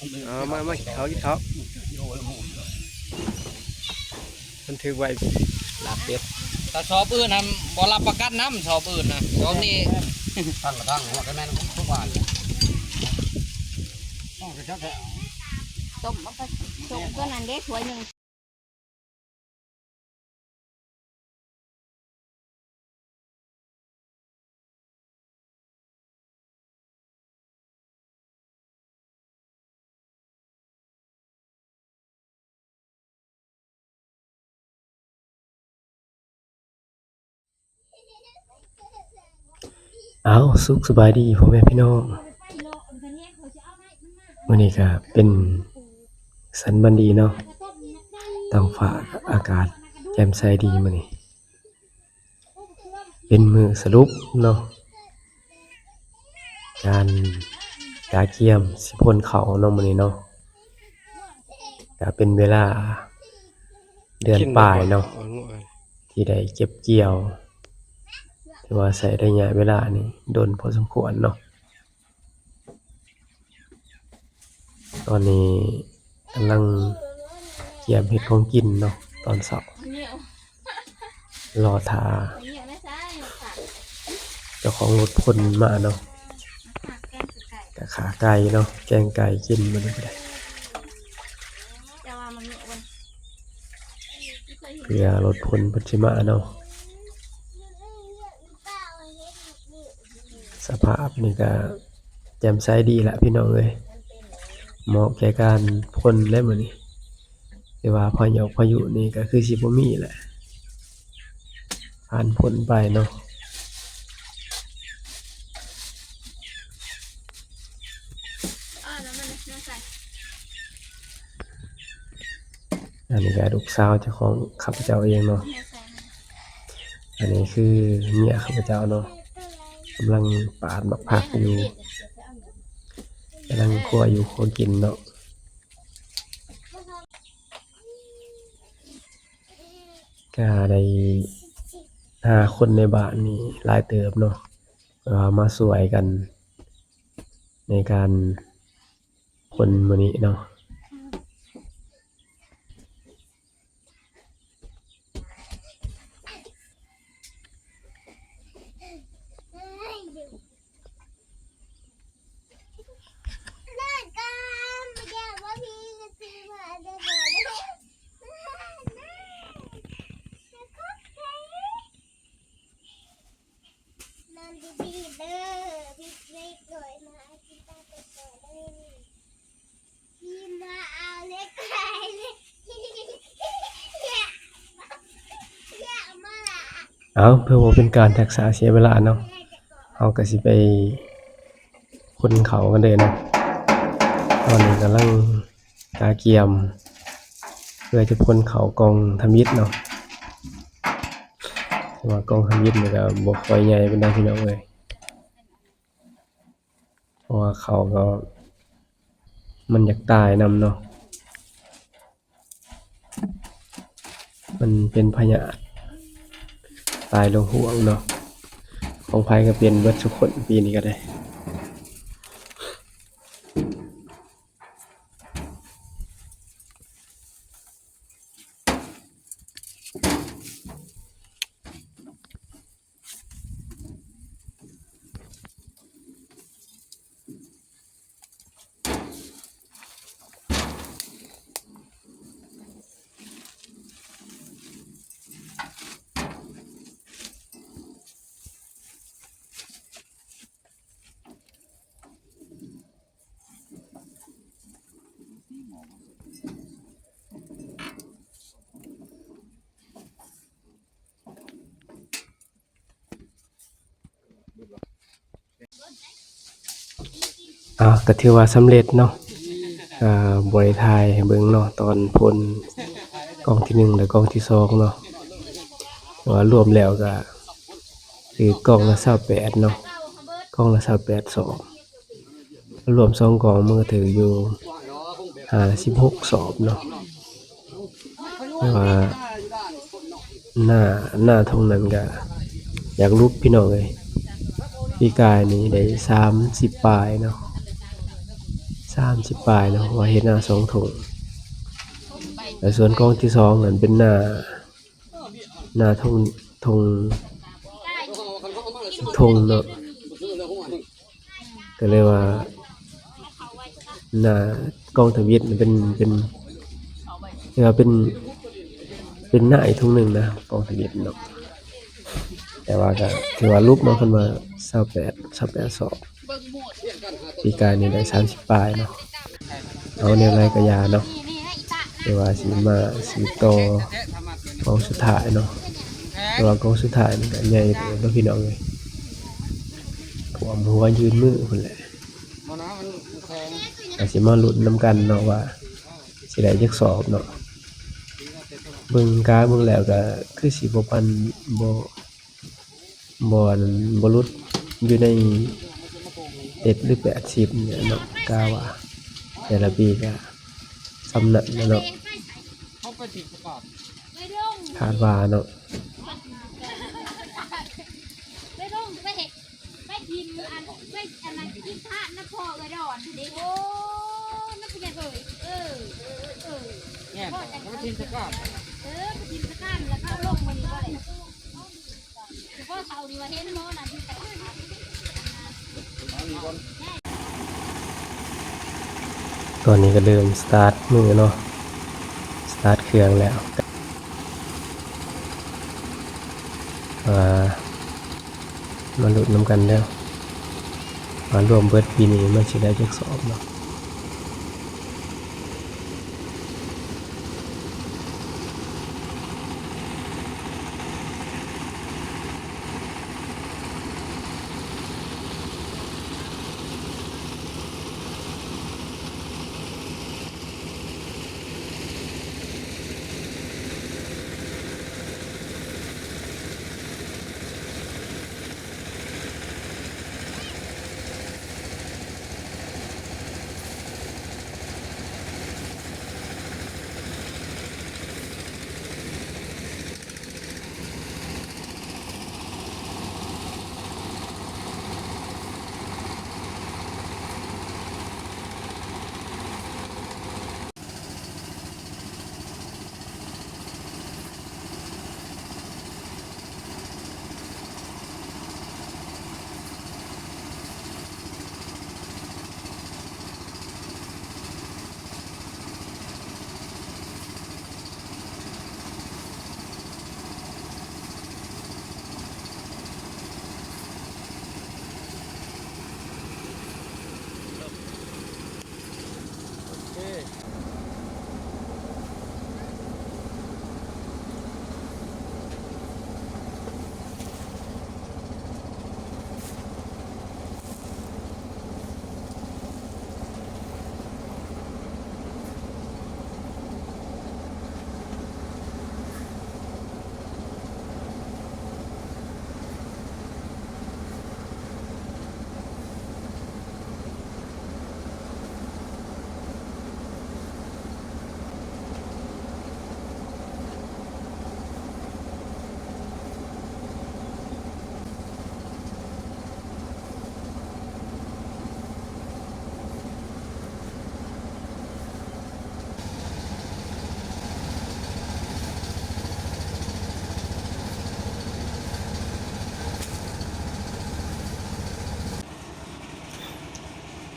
ເອົາມາ ມາກິນເຂົ້າ ກິນເຂົ້າ ມັນຖືກໄວ້ ລາບເປັດ. ຖ້າສອບອື່ນຫັ້ນບໍ່ຮັບປະກັນນຳ ສອບອື່ນນະ ສອບນີ້ ຕັ້ງກະທະຫົວກະແມ່ນທຸກບ້ານ ຕົ້ມເອົາໄປ ຕົ້ມຕົວນັ້ນເດ້ ຖ້ວຍໜຶ່ງ. ເອົາ ສຸກສະບາຍດີພໍ່ແມ່ພີ່ນ້ອງ ມື້ນີ້ກະເປັນສັນວັນດີເນາະ ທ້ອງຟ້າອາກາດແຈ່ມໃສດີມື້ນີ້ ເປັນມື້ສະຫຼຸບເນາະ ການກະກຽມຊິພົ່ນເຂົ້າເນາະ ມື້ນີ້ເນາະ ກະເປັນເວລາເດືອນປາຍເນາະ ທີ່ໄດ້ເກັບກ່ຽວ ຖືວ່າໃຊ້ໄລຍະເວລານີ້ດົນພໍສົມຄວນເນາະ. ຕອນນີ້ກຳລັງກຽມເຮັດຂອງກິນເນາະ ຕອນເຊົ້າ ລໍຖ້າເຈົ້າຂອງລົດພົ່ນມາເນາະ ກະຂ້າໄກ່ເນາະ ແກງໄກ່ກິນມື້ນີ້ກະໄດ້ ເພື່ອລົດພົ່ນເພິ່ນຊິມາເນາະ. ສະພາບນີ້ກະແຈ່ມໃສດີລະພີ່ນ້ອງເອີຍ ເໝາະແກ່ການພົ່ນແຫຼະມື້ນີ້ ແຕ່ວ່າພາຍຸ ພາຍຸນີ້ກະຄືຊິບໍ່ມີແຫຼະ ຜ່ານພົ້ນໄປເນາະ. ອັນນີ້ກະລູກສາວເຈົ້າຂອງຂ້າພະເຈົ້າເອງເນາະ ອັນນີ້ຄືເມຍຂ້າພະເຈົ້າເນາະ ກຳລັງປາດໝາກຜັກຢູ່ ກຳລັງຄົວຢູ່ຄົວກິນເນາະ ກະໄດ້ຫາຄົນໃນບ້ານນີ້ຫຼາຍເຕີບເນາະ ເພື່ອມາຊ່ວຍກັນໃນການຄົນມື້ນີ້ເນາະ. ເອົາ ເພື່ອບໍ່ເປັນການຊັກຊ້າເສຍເວລາເນາະ ເຮົາກະຊິໄປ ຂົນເຂົ້າກັນເດີເນາະ ຕອນນີ້ກຳລັງກະກຽມ ເພື່ອຈະຂົນເຂົ້າກ່ອງທຳອິດເນາະ ແຕ່ວ່າກ່ອງທຳອິດນີ້ກະບໍ່ຄ່ອຍໃຫຍ່ປານໃດພີ່ນ້ອງເອີຍ ເພາະວ່າເຂົ້າກະມັນຢາກຕາຍນຳເນາະ. ມັນເປັນພະຍາດຕາຍລົງຫ້ວງເນາະ ຂອງໃຜກະເປັນເບິດຊຸຄົນປີນີ້ກະໄດ້. ອ່າ ກະຖືວ່າສຳເລັດເນາະ ອ່າ ບໍ່ໄດ້ຖ່າຍໃຫ້ເບິ່ງເນາະ ຕອນພົ່ນກ້ອງທີໜຶ່ງ ແລະ ກ້ອງທີສອງເນາະ ແຕ່ວ່າລວມແລ້ວກະຖືກ້ອງລະຊາວແປດເນາະ ກ້ອງລະຊາວແປດສອບ. ລວມສອງກ້ອງມັນກະຖືຢູ່ຫ້າສິບຫົກສອບເນາະ ແຕ່ວ່າໜ້າ ໜ້າທົ່ງນັ້ນກະຢາກຫຼຸບພີ່ນ້ອງເອີຍ ປີກາຍນີ້ໄດ້ສາມສິບປາຍເນາະ ສາມສິບປາຍເນາະ ເພາະວ່າເຮັດນາສອງທົ່ງ ແລະ ສ່ວນກອງທີສອງນັ້ນເປັນນາ ນາທົ່ງ ທົ່ງ ທົ່ງເນາະ ກໍເລີຍວ່າ ນາກອງທຳອິດເປັນ ເປັນ ເອີ້ນວ່າເປັນ ເປັນນາອີກທົ່ງໜຶ່ງນະ ກອງທຳອິດເນາະ ແຕ່ວ່າກໍຖືວ່າຫຼຸບເນາະ ຄັນວ່າຊາວແປດ ຊາວແປດສອບ ປີກາຍນີ້ໄດ້ສາມສິບປາຍເນາະ. ເອົາແນວໃດກໍຢ່າເນາະ ແຕ່ວ່າຊິມາສືບຕໍ່ກອງສຸດທ້າຍເນາະ ແຕ່ວ່າກອງສຸດທ້າຍນີ້ກໍໃຫຍ່ເຕີບເນາະ ພີ່ນ້ອງເອີຍ ຖ້ວມຫົວຍື່ນມືພຸ້ນແຫຼະ. ກໍຊິມາລຸ້ນນຳກັນເນາະວ່າຊິໄດ້ຈັກສອບເນາະ ເບິ່ງກາເບິ່ງແລ້ວກໍຄືຊິບໍ່ປານ ບໍ່ ບໍ່ ອັນ ບໍ່ຫຼຸດຢູ່ໃນເຈັດຫຼືແປດສິບນີ້ແຫຼະເນາະ ກະວ່າແຕ່ລະປີກະສ່ຳນັ້ນແຫຼະເນາະ ຄາດວ່າເນາະ. ໄປລົງ ໄປເຮັດ ໄປຖິ້ມອັນ ໄປອັນນັ້ນ ຖິ້ມທາດນຳພໍ່ເອື້ອຍດອນເດ້. ໂອ້ ນຳຜູ້ໃຫຍ່ເອີຍ ເອີ ເອີ ແມ່ນ ໄປຖິ້ມຕະກາດ ເອີ ໄປຖິ້ມຕະກາດ ແລ້ວເຂົາລົງມື້ນີ້ບໍ່ໄດ້ ສະເພາະເຂົານີ້ວ່າເຫັນໝໍນັ້ນຢູ່ຕະກາດ. ຕອນນີ້ກໍເລີ່ມສະຕາດມືເນາະ ສະຕາດເຄື່ອງແລ້ວ. ອ່າ ມາລຸ້ນນຳກັນເດີ້ ວ່າລວມເບິດປີນີ້ມັນຊິໄດ້ຈັກສອບເນາະ.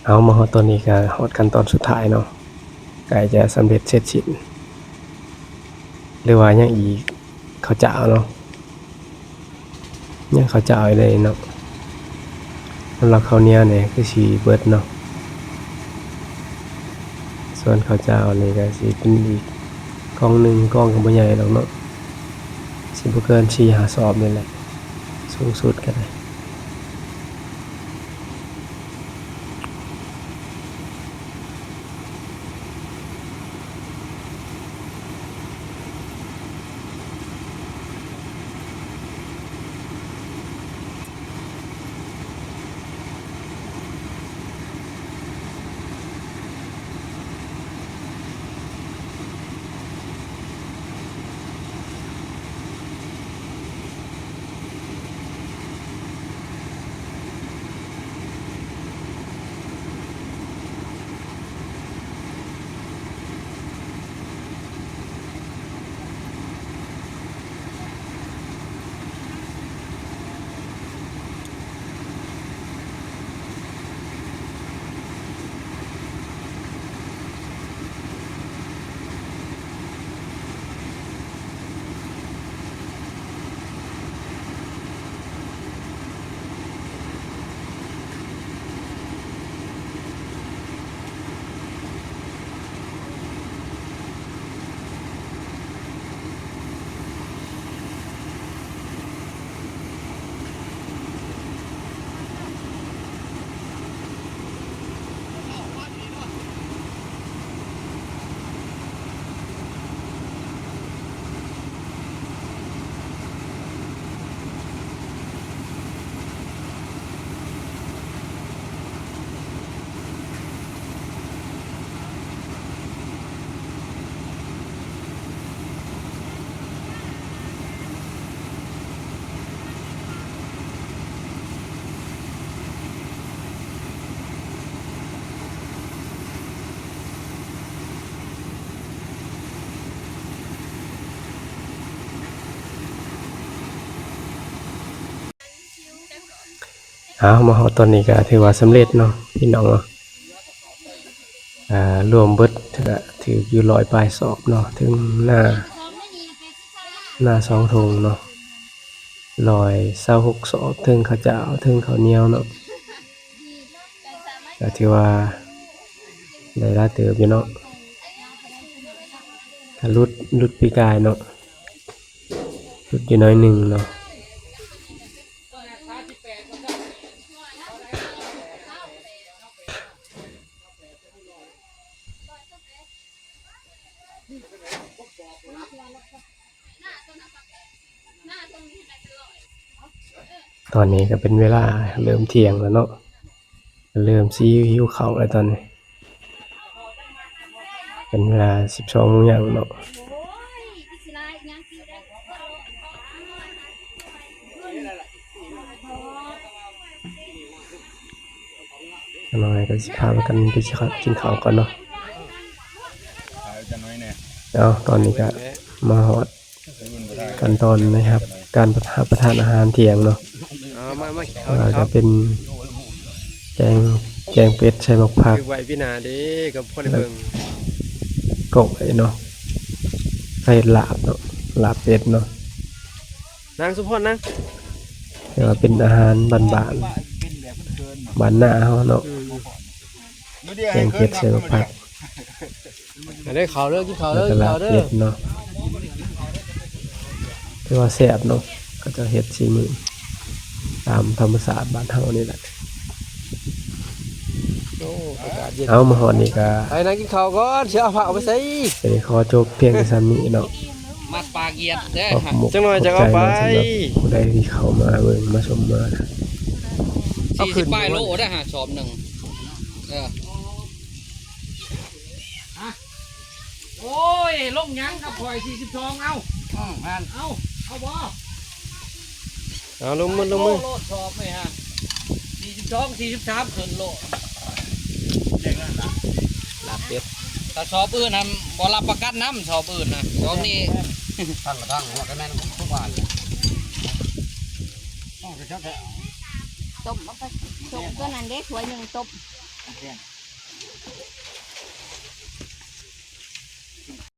ເອົາ ມາຮອດຕອນນີ້ກໍຮອດຂັ້ນຕອນສຸດທ້າຍເນາະ ໃກ້ຈະສຳເລັດເສັດສິ້ນ ຫຼືວ່າຍັງອີກ ເຂົ້າເຈົ້າເນາະ ຍັງເຂົ້າເຈົ້າອີກເລີຍເນາະ. ສຳລັບເຂົ້າໜຽວນີ້ຄືຊິເບິດເນາະ ສ່ວນເຂົ້າເຈົ້ານີ້ກໍຊິເປັນອີກກອງໜຶ່ງ ກອງກໍບໍ່ໃຫຍ່ດອກເນາະ ຊິບໍ່ເກີນສີ່ຫ້າສອບນີ້ແຫຼະ ສູງສຸດກໍໄດ້. ເອົາ ມາຮອດຕອນນີ້ກໍຖືວ່າສຳເລັດເນາະພີ່ນ້ອງເນາະ. ອ່າ ລວມເບິດກໍຖືກຢູ່ຮ້ອຍປາຍສອບເນາະ, ເຖິງໜ້າ ໜ້າສອງຖົງເນາະ, ຮ້ອຍຊາວຫົກສອບ, ເຖິງເຂົ້າເຈົ້າ ເຖິງເຂົ້າໜຽວເນາະ, ກໍຖືວ່າໄດ້ຫຼາຍເຕີບຢູ່ເນາະ. ກໍຫຼຸດ ຫຼຸດປີກາຍເນາະ, ຫຼຸດຢູ່ໜ້ອຍໜຶ່ງເນາະ. ຕອນນີ້ກໍເປັນເວລາເລີ່ມທ່ຽງແລ້ວເນາະ, ເລີ່ມຊິຫິວເຂົ້າແລ້ວຕອນນີ້. ເປັນເວລາສິບສອງໂມງຍ່າງເນາະ. ນ້ອຍກໍຊິພາກັນໄປກິນເຂົ້າກ່ອນເນາະ. ເອົາ ຕອນນີ້ກໍມາຮອດ ຂັ້ນຕອນໄດ້ຮັບການຮັບປະທານອາຫານທ່ຽງເນາະ. ເອົາ ມາ ມາກິນເຂົ້າ ວ່າກໍເປັນແກງ ແກງເປັດໃສ່ໝາກຜັກ ຖືກໄວ້ປີໜ້າເດ້ ກໍພໍໄດ້ເບິ່ງ ແລ້ວກໍກ້ອຍເນາະ, ໃສ່ລາບເນາະ, ລາບເປັດເນາະ. ນາງສົມພອນ ນາງ ແຕ່ວ່າເປັນອາຫານບ້ານໆ ບ້ານນາເຮົາເນາະ. ອືມ ແກງເຜັດໃສ່ໝາກຜັກ. ມາເດີ ເຂົ້າເດີ ກິນເຂົ້າເດີ ແລ້ວກໍລາບເປັດເນາະ, ຖືວ່າແຊບເນາະ. ເຂົາເຈົ້າເຮັດສີມືຕາມທຳມະຊາດບ້ານເຮົານີ້ແຫຼະ. ໂອ້ ອາກາດເຢັນ. ເອົາ ມາຮອດນີ້ກໍ ໄປນັ່ງກິນເຂົ້າກ່ອນ ຊິເອົາຜ້າໄປໃສ່. ຊິໄດ້ຂໍຈົບພຽງແຕ່ສ່ຳນີ້ເນາະ. ມັດປາກຢຽດເດີ ຂອບຄຸນ ຈັກໜ້ອຍຈະເອົາໄປ. ຂອບໃຈເນາະ ສຳລັບຜູ້ໃດທີ່ເຂົ້າມາເບິ່ງມາຊົມມາ ສີ່ສິບປາຍໂລໄດ້ຫາສອບໜຶ່ງ. ເອີ ໂອ້ຍ ລົງຫຍັງກັບຂ້ອຍ ສີ່ສິບສອງ ເອົາ. ອືມ ແມ່ນ ເອົາ ເອົາບໍ່? ເອົາ ລົງມື ລົງມື ໂລດສອບນີ້ຮະ ສີ່ສິບສອງ ສີ່ສິບສາມ ຂຶ້ນໂລດ. ລາບເປັດ ຖ້າສອບອື່ນຫັ້ນບໍ່ຮັບປະກັນນຳ ສອບອື່ນນະ ສອບນີ້ ທາງກະທາງຫົວກະແມ່ນທຸກບ້ານ. ຕົ້ມເອົາໄປ ຕົ້ມຕົວນັ້ນເດ້ ຖ້ວຍໜຶ່ງຕົ້ມ.